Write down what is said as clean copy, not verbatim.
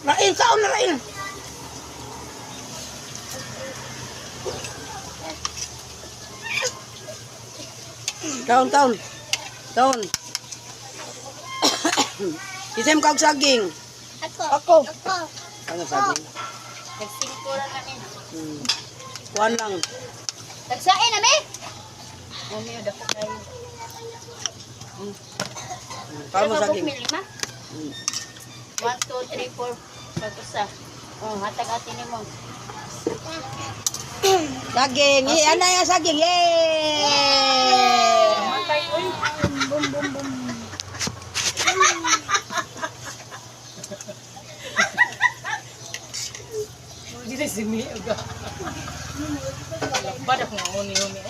Rail, kaon na, Rail. Kaon, kaon. Kaon. Isim kag saging. Ako. Ako. Ako. Ano saging? Nagsingko ra kami. Kuan lang. Tagsain na mi. Mumi dako kayo. Kaon mo saging. Lima. 1 2 3 4 pag usa. Oh, hatag ate nimo. Saging. Eh, ano yung saging? Yay! Matay oy. Bum bum bum. Dili si Mio ga. Bada ko nga uni uni.